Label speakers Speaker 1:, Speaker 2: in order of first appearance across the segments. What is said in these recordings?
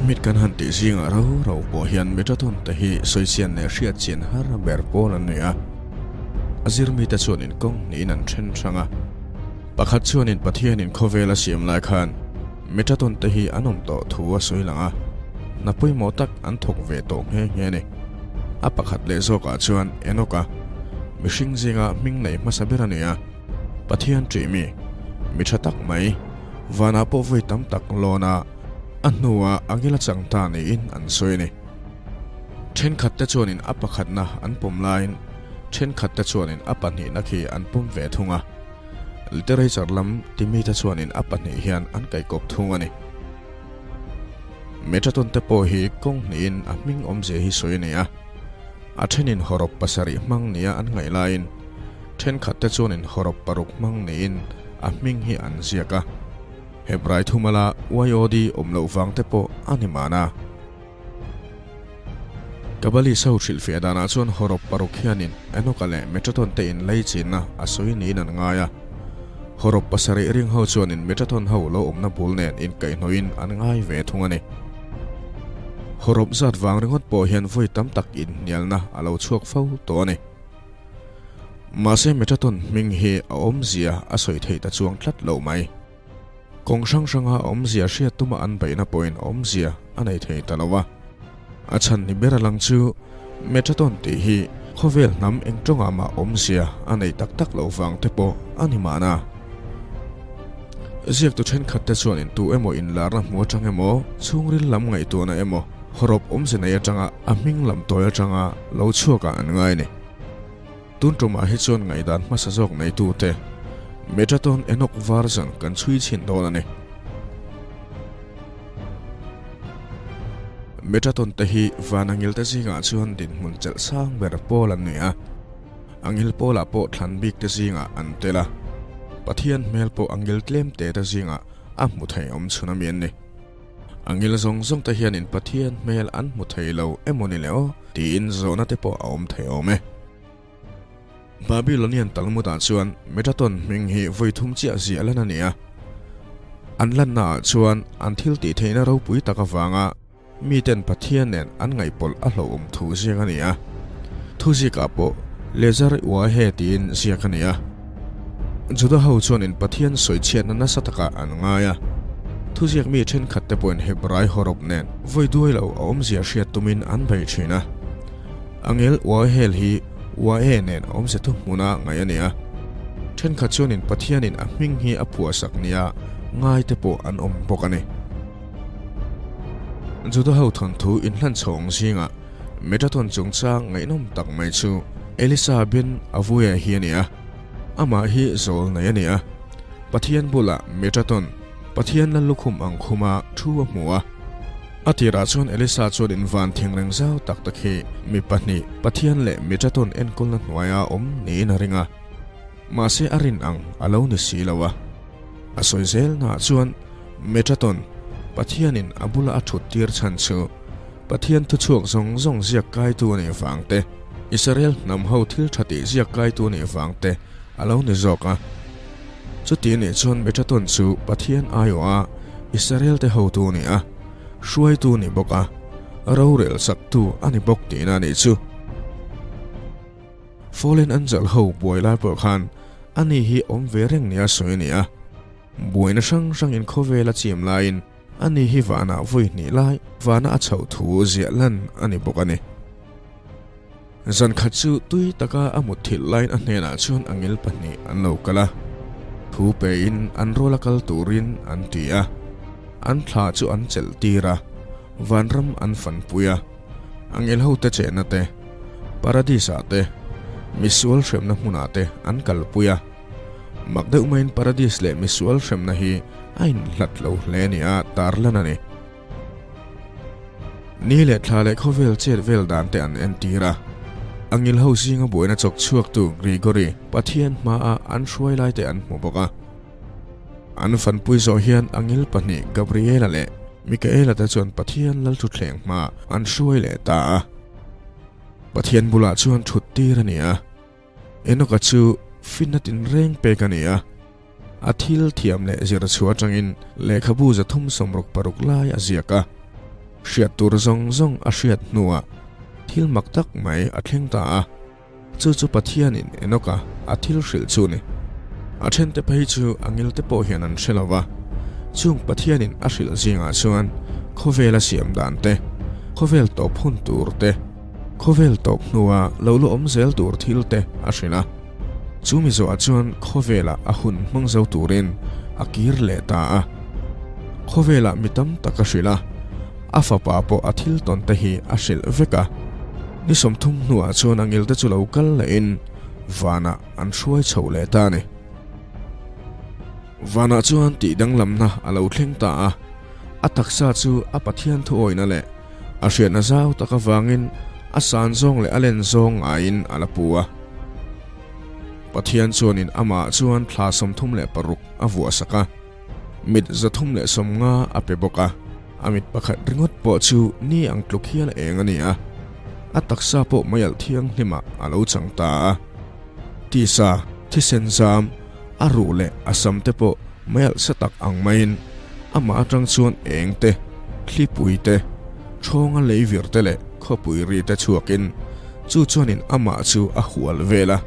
Speaker 1: Mit kan han tih zingah rau rau pawh hian Metatron te hi sawichian leh hriatchian har ber pawl an ni a. A zirmite chuanin kawng hnihin an then hrang a. Pakhat chuanin Pathianin khawvel a siam lai khan Metatron te hi an awm tawh thu a sawi lang a, hna pawimawh tak an thawk ve tawh nghe nghe a ni. A pakhat leh zawkah chuan Enoch-a, mihring zinga hming nei hmasa ber a ni a, Pathian ṭih mi, mi ṭha tak mai, vanah pawh vawi tam tak lawn a, a hnuah angel a chang ta niin an sawi a ni. Ṭhenkhatte chuanin a pakhatna an pawm laiin ṭhenkhatte chuanin a pahnihna khi an pawm ve thung a. Literature lam timite chuanin a pahnih hian an kaikawp thung a ni. Metaton te pawh hi kawng hnihin a hming awmzia hi sawi a ni a. A ṭhenin hawrawp pasarih hmang nia an ngaih laiin ṭhenkhatte chuanin hawrawp paruk hmang niin a hming hi an ziak a. Hebrai thumala YOD awm loh vang te pawh a ni mahna. Kabbalis ho hrilhfiah danah chuan hawrawp paruk hianin Enoch-a leh Metatron te inlei chinna a sawi niin an ngai a. Hawrawp pasarih ring ho chuanin Metatron ho lo awmna bul nen inkaihhnawhin an ngai ve thung a ni. Hawrawp zat vang ringawt pawh hian vawi tam tak inhnialna a lo chhuak fo tawh a ni. Mahse Metatron hming hi a awmzia a sawi theih ta chuang tlat lo mai. Kawng hrang hranga awmzia hriat tuma an beihna pawhin awmzia a nei thei ta lo a. A chhan ni ber a lang chu Metaton tih hi khawvel hnam eng tawngah mah awmzia a nei tak tak loh vang te pawh a ni mahna. Ziaktu thenkhat te chuan intu emaw inlarna hmu atang emaw, chhungril lam ngaihtuahna emaw, hawrawp awmze nei atanga a hming lam tawi atanga lo chhuakah an ngai a ni. Tun tumah hi chuan ngaihdan hmasa zawk neitute Metaton Enoch version kan chhui chhin dawn a ni. Metaton te hi van angil te zingah chuan dinhmun chelh sang ber pawl an ni a. Angil pawlah pawh thlan bik te zingah an tel a. Pathian hmel pawh angil tlem te te zingah a hmu thei awm chhun a mi an ni. Angil zawng zawng te hianin Pathian hmel an hmu thei lo emaw ni le aw tiin zawhna te pawh a awm thei awm e. Babylonian Talmud-ah chuan Metaton hming hi vawi thum chiah ziah lan a ni a. An lannaah chuan an thil tih theihna ropui tak avanga miten Pathian nen an ngaihpawlh a hlauhawm thu ziak a ni a. Thuzikah pawh Lezar Uahe tiin ziak a ni a. Juda ho chuanin Pathian sawichhiatna nasa takah an ngai a. Thuziak mi thenkhatte pawhin Hebrai hawrawp nen vawi duai lo a awmzia hriat tumin an bei thin a. Angel Uahel hi Uae nen a awmze thuhmuna ngaih a ni a. Thenkhat chuanin Pathianin a hming hi a phuahsak nia ngaite pawh an awm bawk a ni. Juda ho thawnthu inhlan chhawng zingah Metaton chungchang ngaihnawm tak mai chu Elisa ben Avuia hi a ni a. Amah hi zawl nei a ni a. Pathian bulah Metaton, Pathian lal lukhum ang khuma thu a hmu a. A tirah chuan Elisa chuan in van thingreng zau tak tak hi mi pahnih, Pathian leh Metaton enkawlna hnuaia awm niin a ring a. Mahse a rin ang a lo ni si lo a. A sawi zelnaah chuan Metaton, Pathianin a bula a thut tir chhan chu Pathian thuchhuak zawng zawng ziak kaitu a nih vang te, Israel hnam ho thil tha tih ziak kaitu a nih vang te a lo ni zawk a. Chuti nih chuan Metaton chu Pathian aiawha Israel te hotu a ni a, hruaitu a ni bawk a, rorel saktu a ni bawk tihna a nih chu. Fallen Angel ho buai lai pawh khan ani hi awm ve reng nia sawi a ni a. Buaina hrang hrangin khawvel a chim laiin ani hi vanah vawi hnih lai vana a chhoh thu ziah lan a ni bawk a ni. Zan khat chu tui taka a mut thilh laiin a hnenah chuan angel pahnih an lo kal a, thu pein an ruala kal turin an ti a. An thla chu an chelh tir a, vanram an fanpui a. Angel hote chenna te, Paradis-ah te, misual hremna hmunah te an kalpui a. Mak deuh maiin Paradis leh misual hremna hi a inhlat lo hle nia tarlan a ni. Ni leh thla leh khawvel chet vel dan te an entir a. Angel ho zinga buaina chawk chhuaktu Grigory Pathian hmaa an hruai lai te an hmu bawk a. An fanpui zawh hian angel pahnih Gabriela leh Mikaela te chuan Pathian Lalthuthleng hma an hruai leh ta a. Pathian bulah chuan thut tir a ni a. Enoka chu finna tinreng pek a ni a. A thil thiam leh zir chhuah atangin lehkhabu 366 lai a ziak a. Hriat tur zawng zawng a hriat hnuah thil mak tak mai a thleng ta a. Chu chu Pathianin Enoka a thil hrilh chu ni. A thente phei chu a ngilte pawh hian an hre lo va. Chung Pathianin a hrilh zingah chuan khawvela siam dan te, khawvel tawp hun tur te, khawvel tawp hnua lo la awm zel tur thil te a hrilh a. Chu mi zawhah chuan khawvelah a hun hmang zo turin a kir leh ta a. Khawvelah mi tam tak a hrilh a, a fapa pawh a thil tawn te hi a hrilh vek a. Ni 30 hnuah chuan a ngilte chu lo kal lehin vanah an hruai chho leh ta a ni. Vanah chuan tih danglamna a lo thleng ta a, a taksa chu a Pathian thuawihna leh a hriatna zau tak avangin a san zawng leh a len zawng ngaiin a la pu a. Pathian chuanin amah chuan thla 36 a vuahsak a, mit 350 a pe bawk a. A mit pakhat ringawt pawh chu ni ang tluk hial eng a ni a, a taksa pawh meialh thianghlimah a lo chang ta a. Tisa, thisen zam, a ruh leh a sam te pawh meialh sa tak ang maiin amah atang chuan eng te, thlipui te, thawnga leivir te leh khawpui ri te chhuakin chu chuanin amah chu a hual vel a.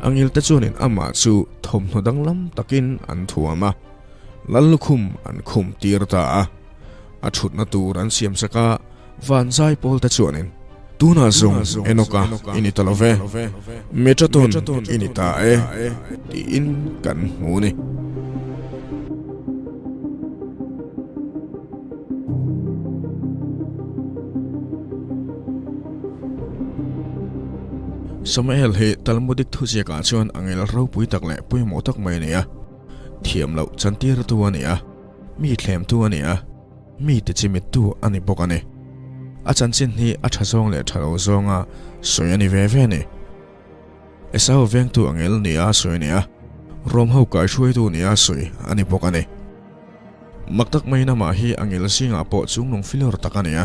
Speaker 1: A ngilte chuanin amah chu thawmhnaw danglam takin an thuam a. Lallukhum an khum tir ta a, a thutna tur an siam sak a, van zai pawl te chuanin, Tunah zawng Enoka i ni ta lo ve, Metraton i ni ta e, tiin kan hmu ni. Samael hi Talmudic thuziakah chuan angel ropui tak leh pawimawh tak mai a ni a. Thiam loh chantirtu a ni a, mi thlemtu a ni a, mi tichimittu a ni bawk a ni. A chanchin hi a tha zawng leh tha lo zawnga sawi a ni ve ve a ni. Esau vengtu angel nia sawi a ni a, Rom ho kaihruaitu nia sawi a ni bawk a ni. Mak tak maiin amah hi angel zingah pawh chungnung filawr tak a ni a,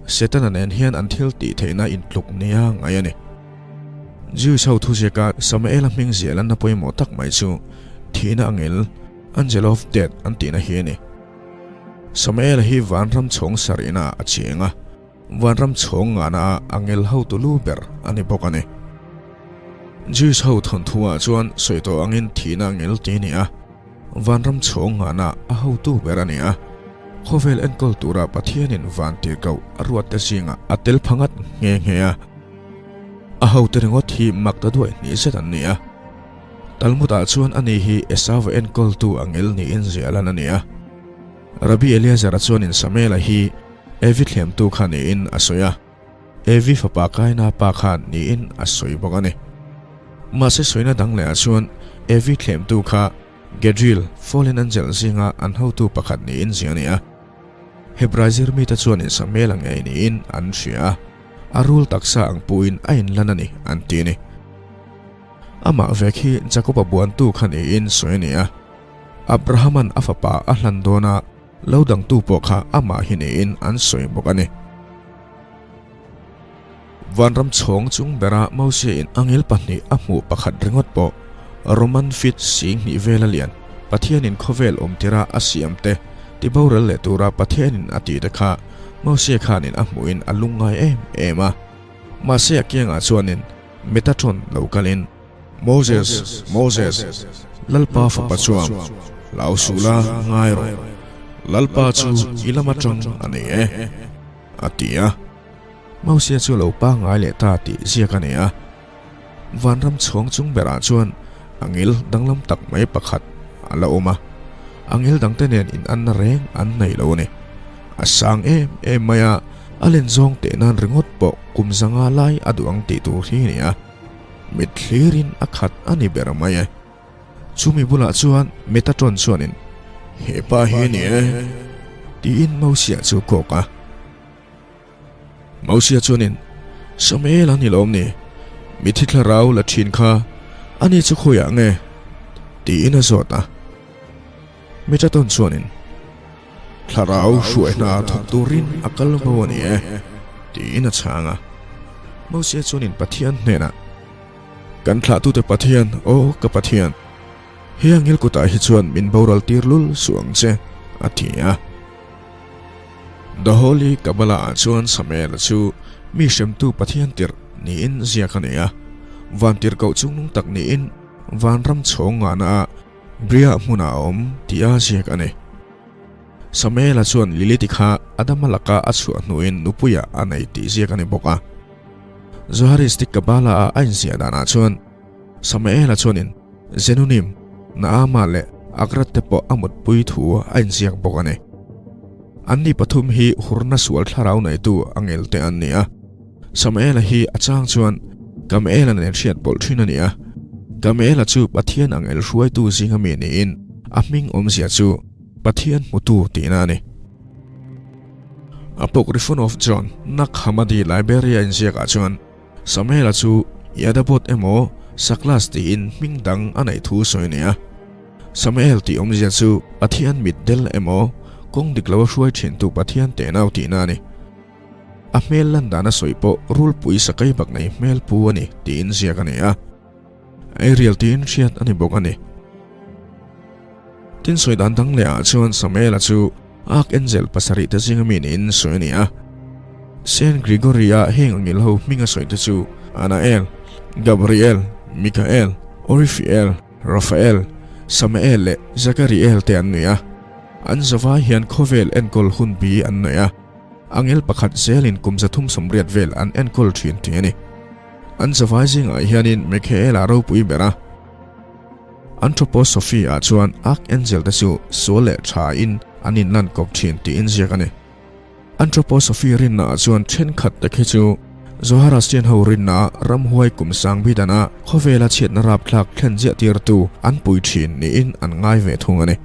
Speaker 1: Setana nen hian an thil tih theihna intluk nia ngaih a ni. Jews ho thuziaka Samaela hming ziah lanna pawimawh tak mai chu thihna angel, Angel of Death, an tihna hi a ni. Samaela hi vanram chhawng sarihnaah a cheng a, vanram chhawng ngahnaah angel hotu lu ber a ni bawk a ni. Jews ho thawnthuah chuan sawi tawh angin thihna angel ti a ni a. Vanram chhawng nghahna a hotu ber a ni a, khawvel enkawl tura Pathianin van tirhkoh a ruatte zingah a tel pha ngat nghe nghe a. A hote ringawt hi mak ta duai hnih zet an ni a. Talmud-ah chuan ani hi Esauva enkawltu angel niin ziah lan a ni a. Rabbi Eleazar-a chuanin Samuel-a hi Evi thlemtu kha niin a sawi a. Evi fapa Kaina pa khan niin a sawi bawk a ni. Mahse sawina dang lehah chuan Evi thlemtu kha Gadriel, fallen angel zinga an hotu pakhat niin ziah a ni a. Hebrai zirmite chuanin Samuel-a ngei niin an hria a, a rul taksa ang puhin a inlan a ni an ti a ni. Amah vek hi Jakob-a buantu kha niin sawi a ni a. Abraham-a'n a fapa a hlan dawn a, Lo dangtu pawh kha amah hi niin an sawi bawk a ni. Vanram chhawng chung bera Mosiain angel pahnih a hmuh pakhat ringawt pawh Roman feet 2000 vela lian Pathianin khawvel awm tira a siam te tiboral leh tura Pathianin a tih te kha Mosia khanin a hmuhin a lungngai em em a. Mahse a kiangah chuanin Metatron lo kalin. Moses, Moses, Lalpa fapa chuan hlau suh la ngai rawh, Lalpa chu i lam atang a nei e, a ti a. Mosia chu a lo pangngai leh ta tih ziak a nei a. Vanram chhawng chung berah chuan angel danglam tak mai pakhat a la awm a, angel dangte nen inanna reng an nei lo a ni. A sang em em mai a, a len zawng teh nan ringawt pawh kum 500 lai a duh ang tih tur hi a ni a. Mit thlirin a khat a ni ber mai e. Chumi bulah chuan Metatron chuanin, He pa hi a ni e, tiin Mosia chu kawk a. Mosia chuanin, Samuel a ni lawm ni? Mithi thlarau la thin kha ani chu khawiah nge? tiin a zawt a. Metatron chuanin, Thlarau hruai hna thawk turin a kal bo a ni e, tiin a chhang a. Mosia chuanin Pathian hnenah, Kan thlahtute Pathian, aw ka Pathian, he angel kutah hi chuan min boral tir lul suh ang che, a ti a. The Holy Kabbalah-ah chuan Samael-a chu mi hremtu Pathian tirh niin ziak a nei a, vantirhkoh chungnung tak niin vanram chhawng ngahnaah Bria hmunah a awm tih a ziak a ni. Samael-a chuan Lilith-i kha Adama laka a chhuah hnuin nupuiah a nei tih ziak a ni bawk a. Zoharistic Kabbalah-a a inziah danah chuan Samael-a chuanin Zenunim, Naama leh Agrat te pawh a mutpui thu a inziak bawk a ni. Anni pathum hi hurna sual thlarau neitu a ngelte an ni a. Samael-a hi a chang chuan Kamael-a nen hriat pawlh thin a ni a. Kamael-a chu Pathian angel hruaitu zinga mi niin a hming awmzia chu Pathian hmutu tihna a ni. Apocryphon of John, Nag Hammadi Library-a inziakah chuan Samuela chu Yadabot emaw Saklas tiin hming dang a neih thu sawi a ni a. Samuel tih awmzia chu Pathian mitdel emaw kawng dik lo a hruai thintu Pathian tehnau tihna a ni. A hmel lan dan a sawi pawh rulpui sakai bak nei hmel pu a ni tiin ziak a ni a. Ariel tiin hriat a ni bawk a ni. Tin sawi dan dang leh ah chuan Samuela chu Archangel pasarih te zinga mi niin sawi a ni a. Saint Gregory-a heng angil ho hming a sawi te chu Anael, Gabriel, Mikael, Orifiel, Raphael, Samael leh Zachariel te an nui a. An zavai hian khawvel enkawl hun bi an nui a. Angel pakhat zelin kum 380 vel an enkawl thin tih a ni. An zavai zingah hianin Michael-a ropui ber a. Anthroposophy-ah chuan Archangel te chu sual leh tha-in an inlan kawp thin tiin ziak a ni. Anthroposophy rinnaah chuan thenkhat te khi chu Zoharastian ho rinnaah ramhuai kum sang bidana khawvela chhiatna rapthlak thlen ziah tirtu an pui thin niin an ngai ve thung a ni.